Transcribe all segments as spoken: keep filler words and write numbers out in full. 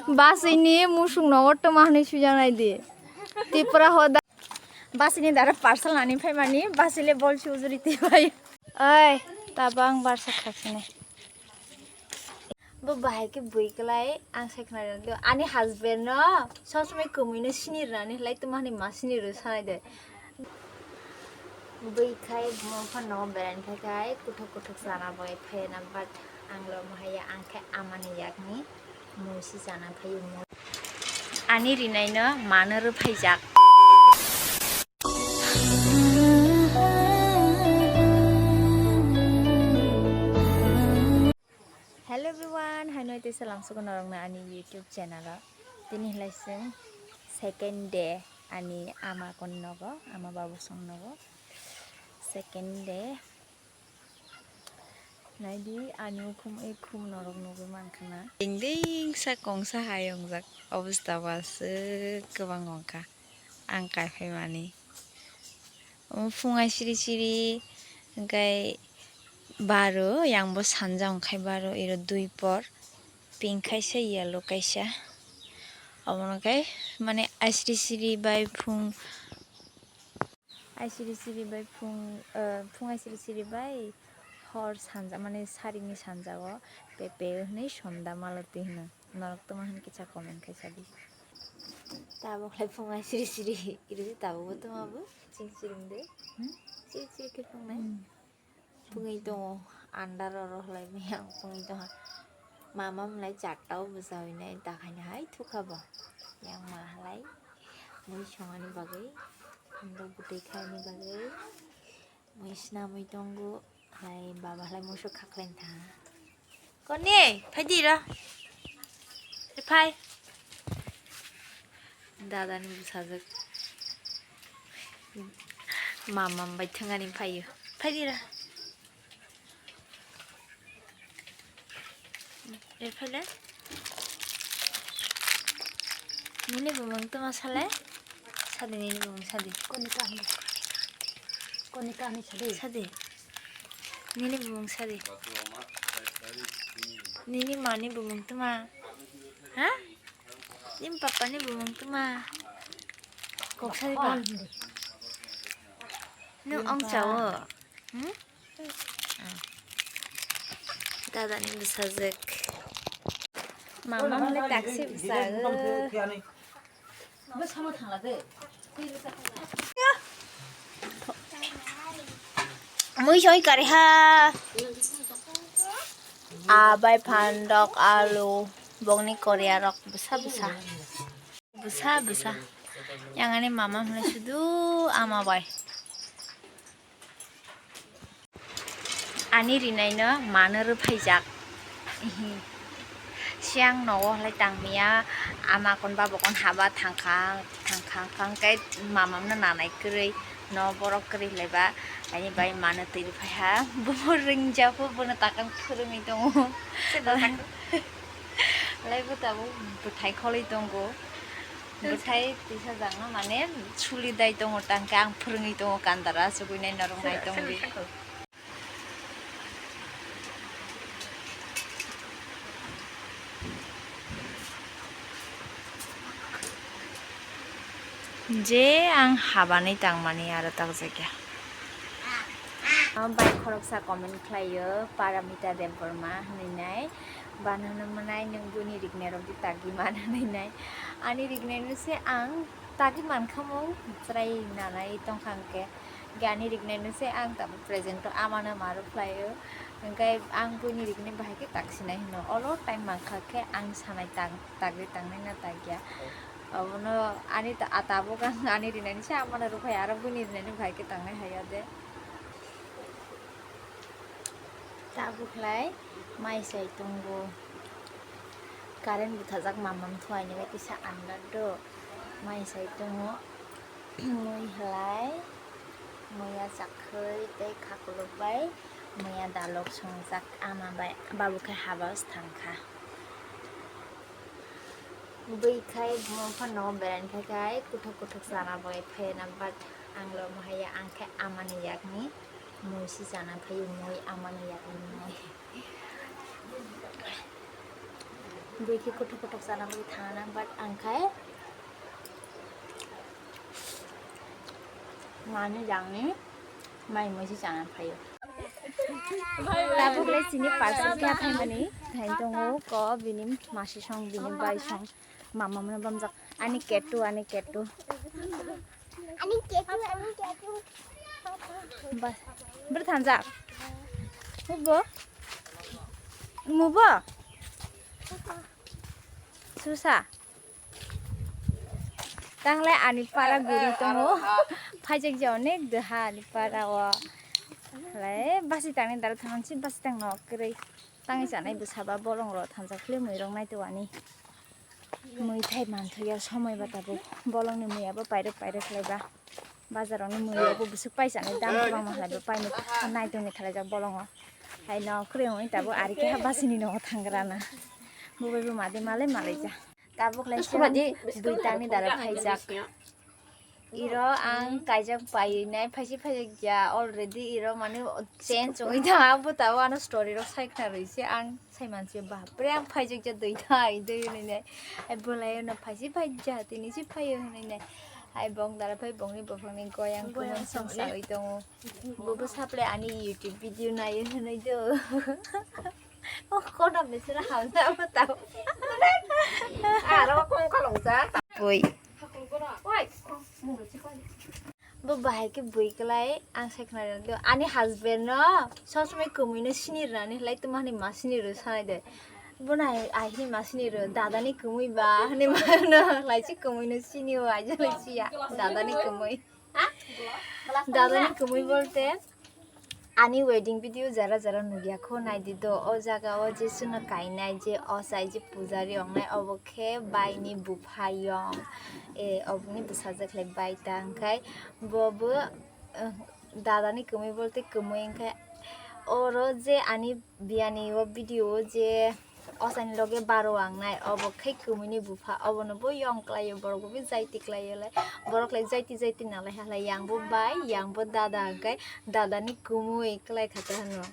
Basini musuk nogo toma hwnwi suijaknai di. Tipra hoda. Basini dara parcel nani phaimani, basile bol sujuri tibai. Oi, tabang barsa khaksini. Bo bahai khe bui kwlai, ang sai khna rwdi. Ani husband no sob somoi kwmui no sini rwnani hlai tuma hwnwi ma sini rw sanai de. Bui khai mo phano berai khai khai kuthuk kuthuk sana bai phai na, but ang lo mo haya ang khe amani yakni musi sana phaio mo. Ani rinai no mano rw phaijak. Hello everyone, haino tei salam sugo norokno ani YouTube channel o. Tini hlai chwng second day ani ama kon nogo, ama babu song nogo. Second day. Naidi ani ukhum ei khum norok nugwi mankha na. Ding ding sa kongsa hai wngjak obostha o aswk kwbang wngkha ang kai phaimani. Omo phung ai siri siri, hwnkhe baro, yang bo sanja wngkhai baro, iro dui por, pink kaisa, yellow kaisa. Omono khe mane ai siri siri bai phung, ai siri siri bai phung, eh, phung ai siri siri bai hor sanja, mane sarini sanja o pepe hwnwi sonda maloti hwno. Norok tongma hwn kisa comment khai sadi. Tabuk lai phunga siri siri, iri tabuk bo tongma bo, sing siring de. Hmm? Siri siri khe phungnai. Hmm. Phungwi tongo, andar oro hlai maya phungwi tongha. Mama mlai charta o bwsa hwnwi nai, ta khaina hai thukha bo. Yang ma halai mui songani bagwi, andar bwtwi khaini bagwi. Mui swnamwi tongo, hai baba hai musuk khaklai tha. Koni, phai di ro. Phai. Dada ni bwsajwk. Mama bai thwngani phaio. Phai di ro. Rephele. Nini bumung tuma sale? Sadi nini bumung sadi. Koni kahni. Koni kahni sadi. Sadi. Nini bumung sadi. Nini mani bumung tuma. Ha? Nini papa ni bumung tuma. Kok sadi kok. Nung ong chao. Hmm? Dada ni bwsajwk. Mama hwnwi taksi bwsajwk. Mui soi kari ha. Abai phan rok, alu, bokni koria rok bwsa bwsa. Bwsa bwsa. Yang ani mama hwnwi sudu ama bai. Ani rinaino mano rwphaijak. Siang nogo hlai tangmia, ama kon babo kon haba thangkha, thangkha, thangkha khe mamamno nanai kwrwi, no borok kwrwi hlaiba, ani bai mano twi rwphaiha, bo ringjak, bono takang phwrwngwi tongo. Hlai bo tabuk bwthai kholwi tongo. Bwthai tisa jangno mane suli dai tongo, tangkhe ang phwrwngwi tongo, kandara achugwi nai norok nai tongdi. Je ang habani tangmani aro takjakya. Bai khoroksa comment khlaio, Paramita Debbarma hwnwi nai. Bana hwnwi mwnai nwng buini riknai rok di tagwi man hwnwi nai. Ani riknai no se ang tagwi mankha mung, chwrai nanai tongkha hwnkhe. Hwnkhe ani riknai no se ang tabuk present o amano ma rw khlaio. Hwnkhe ang buini riknai bahai khe taksinai hwno. Olo time mankha khe ang sanai tang, tagwi tangnai na tagya. Obono ani ta-, a tabuk ang ani riknai no se amano rw phai, aro buini riknai no bahai khe tangnai hai ya de. Tabuk lai mai sai tongo. Current bwthajak mamam thuaini bai kisa andar do. Mai sai tongo. Mui hlai, muiya chakhwi tei khaklok bai muiya dalok songjak ama bai, babu khe haba thangkha. Bui khai buma phano beraini phai khai kuthuk kuthuk chana bai phaina, but ang lo mohaya ang khe amani yakni mui si chana phaio, mui amani yakni mui. Bwikhe kothok kothok chana bagwi thangna, but ang khai manwi jangni mai mui se chana phaio. Tabuk le chini parcel khe phaimani thai tongo ko bini masi song bini bai song mama mano bamjak ani ketu ani ketu. Ani ketu ani ketu. Ba, bwrwi thanjak. Hubo? Mubo? Susa. Tangle ani para guri tongo. Phaijak je onek deha ani para o. Le basi tangni dara thansi basi tangno kwrwi. Tangwi chanai bwsaba bolong ro thansa khwlai mui rok nai to ani. Mui thai manthoya somoi ba tabuk bolong ni mui abo pairok pairok khwlai ba. Bazar rok ni mui abo bwswk pai chanai dam kwbangma khwlai ba paini nai tongni khwlai jak bolongo. Hai no kwrwi wngwi tabuk ari khe ha basi ni nogo thangra na. Bo bai bo madi malai malai ja. Tabuk lai se bui tangni dara phaijak. Iro ang kaijak painai phaisi phaijak ya already iro mane change wngwi tha abo tabo ano story rok sai khna rwi se ang sai mansi ba pre ang phaijak ya dui thai dui hwnwi nai ai bolai no phaisi phaijak tini si phaio hwnwi nai ai bong dara phai bongni bophang ni goyang kumui song sawi tongo. Bobo saple ani YouTube video nayo hinui do. Oh, kona mesra hamsa matao. Aro kong kalong sa. Bui. Bo bahai ke bui kelai ang sekna do. Ani husband no sosmai kumui no sini rani lai tuma ni ma sini ro sanai de. Bo nai ai ni ma sini ro dada ni kumui ba ni ma no lai si kumui no sini o ai lai si ya dada ni kumui. Dadani kumui bolte ani wedding video jara jara nugya kho naidi do o jaga o je suno kainai je osai je pujari ongnai obo khe baini buphayong e oboni bwsajak khlai bai ta hwnkhe bobo dadani kumui bolte kumui hwnkhe oro je ani Biyani o video o je osaini loge baro ang nai obo khai kumuini bupha obono bo yong klaio borok bo jaiti klaio lai borok lai jaiti jaiti nalai halai yang bo bai yang bo dada hwnkhe dada ni kumui klai kha hwno.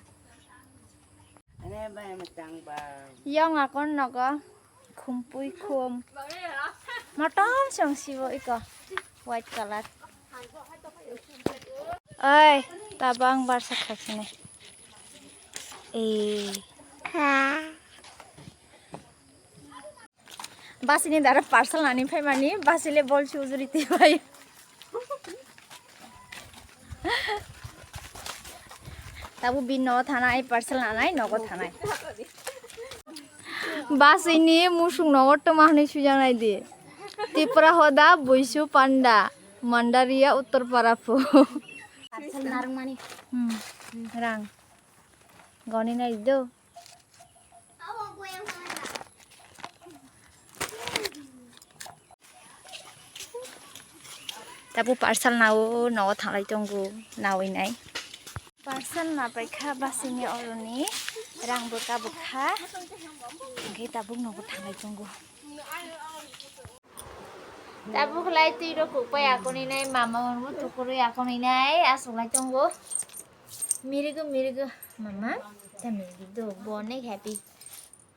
Yong akon nogo khumpui khum motom song sibo iko white color. Oi, tabang barsa khaksini. Eh. Basini dara parcel nani phaimani, basile bol sujuri tibai. Tabu bin no thanai, parcel nanai, nogo thanai. Basini musung nogo toma hwnwi suijaknai di. Tipra hoda, buisu panda. Mandaria Uttar Parapu. Parcel narwkmani. Hmm. Rang. Goni nai do. Tabu parcel nao nogo thanglai tongo nawi nai. Parcel na paikha basini oroni rang bwkha bwkha. Hwnkhe tabuk nogo thanglai tongo. Tabuk lai twi rok kuk pai akoni nai mama hwnwi tukurwi akoni nai aswk lai tongo. Mirigo mirigo mama ta mirigi do bo onek happy.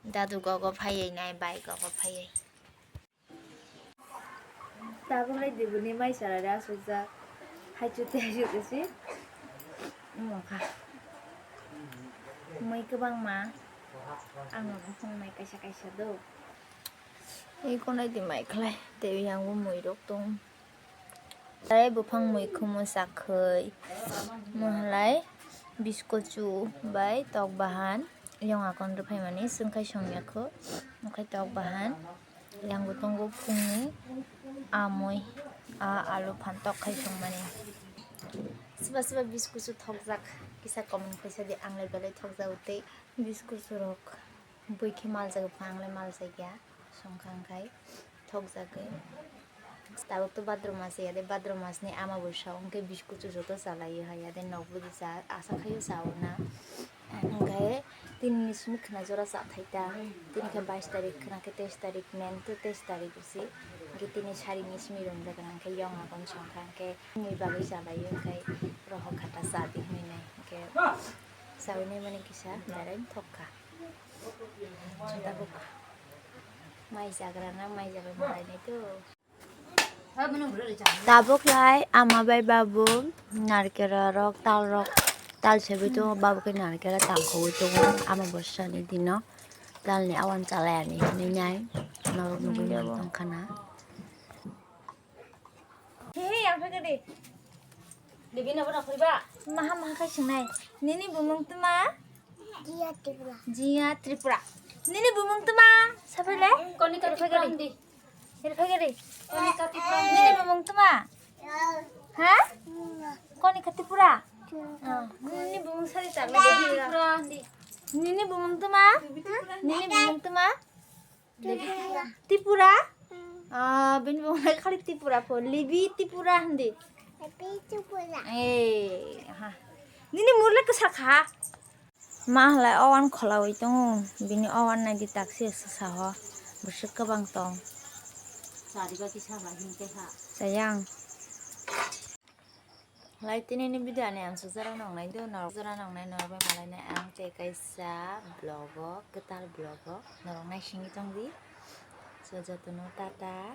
Dadu gogo phaiwi nai bai gogo phaiwi. Tabuk lai dibuni mai salai aswk jak. Haichu te haichu te si. Mokha. Mui kwbangma. Ang no bukhung mai kaisa kaisa do. Iko nai di mai khlai tei yang bo mui rok tong. Tei buphang mui khumu sakhwi. Mo halai biskuchu bai tok bahan. Yong akon rw phaimani swngkhai songya kho. Okhai tok bahan. Yang bo tongo phungni amoi a alu phan tok khai songmani. Siba siba biskuchu thokjak kisa comment khaisa di ang lai belai thokjago tei biskuchu rok. Bui khe maljak bwkha ang le maljak ya songkha wngkhai thokjagwi. Tabuk to bhadra mas ya de bhadra mas ni ama bo sa wngkhe biskuchu joto chalaio hai ya de nok bwdwi cha asa khaio cha o na. Wngkhe tini ni simi khwna jora cha thai ta tini khe bais tarik khwna khe teis tarik men to teis tarik bwsi wngkhe tini sari ni simi rwmjak gwnang khe yong agon songkha wngkhe mui bagwi chalaio wngkhe rohor kha ta cha di hinwi nai wngkhe chawi nai mani kisa berai thok kha. Tabuk Mai jagra na mai jagra malai nai to. Tabuk lai ama bai babu narikera rok, tal rok, tal sebi tongo, babu khe narikera tal khogwi tongo. Ama bwsani dino talni awan chalai ani hinwi nai norok nugwi mantong khana. Hey, ang phai kadi. Debi na bana khuriba. Maha maha khai singnai. Nini bumung tuma? Jia Tripura. Jia Tripura. Nini bumung tuma? Saphele? Konika Tripura hindi. Hirphai kadi. Konika Tripura hindi. Nini bumung tuma? Ha? Konika Tripura? Ah, nini bumung sari chakla. Tripura hindi. Nini bumung tuma? Nini bumung tuma? Tripura. Ah, bini bumung khali Tripura po. Libi Tripura hindi. Libi Tripura. Eh, ha. Nini murle kesa kha. Ma halai owan kholawi tongo. Bini owan naidi taksi asa saho. Bwswk kwbang tong. Chariba kisa ba hinte ha. Sayang. Lai tini ni video ani ang sujara nongnai do, norok jora nongnai norok bai malai nai ang tei kaisa vlog o, kwtal vlog o norok naisingwi tongdi. So jotono tata.